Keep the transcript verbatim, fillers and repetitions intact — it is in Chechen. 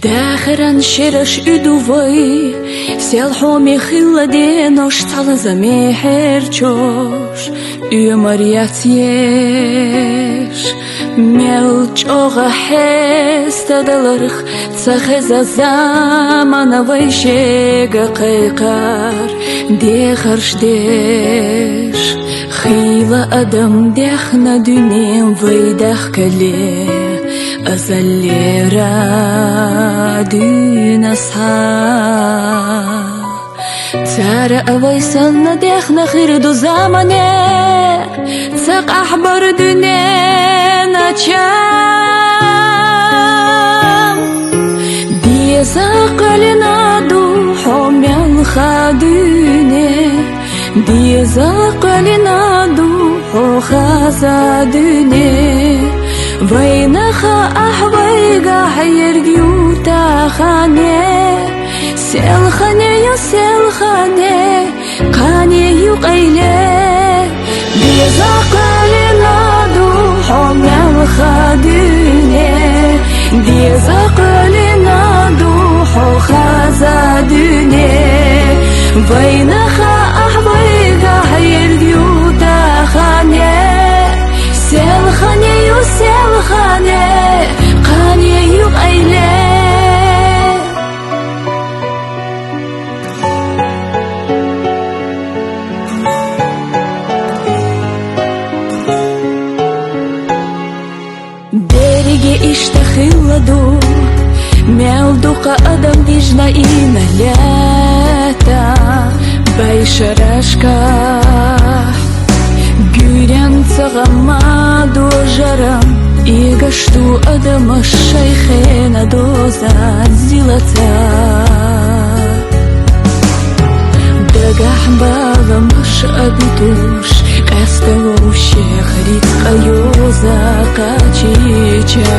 Дахаран шераш уьду вай, сел хьоме хилла денош, цхьалаза мехьер чош, уьмар яц еш. Мел чӀогӀа хьестадаларх ца хеза замана вай шега кхайкхар, дехарш деш. Хийла адам даьхна дуьнен вай дахкале, азаллера дуьйна схьа. Цара а вай санна даьхна хир ду замане, ца къахьбар дуьнен а чам. Деза кхоьлина ду хьо мел ха дуьне, деза кхоьлина ду хьо хаза дуьне. Вайнаха ахь вайгахь ерг ютахане, селхане ю, селхане, кхане ю къайле. Деза кхоьлина ду хьо мел ха дуьне, деза кхоьлина ду хьо хаза дуьне. Вайнаха ахь вайгахь ерг ютахане, селхане ю, селхане, кхане ю къайле. Берриге иштта хилла ду, мел дукха адам дижна ийна лаьтта, бай шерашка. Гуьйренца гӀамма дожаран эгаш ду адамаш шоай хенан дозан зилаца. Дагахь баламаш а битуш, къаьста вовшех рицкъа йоза кхачийча.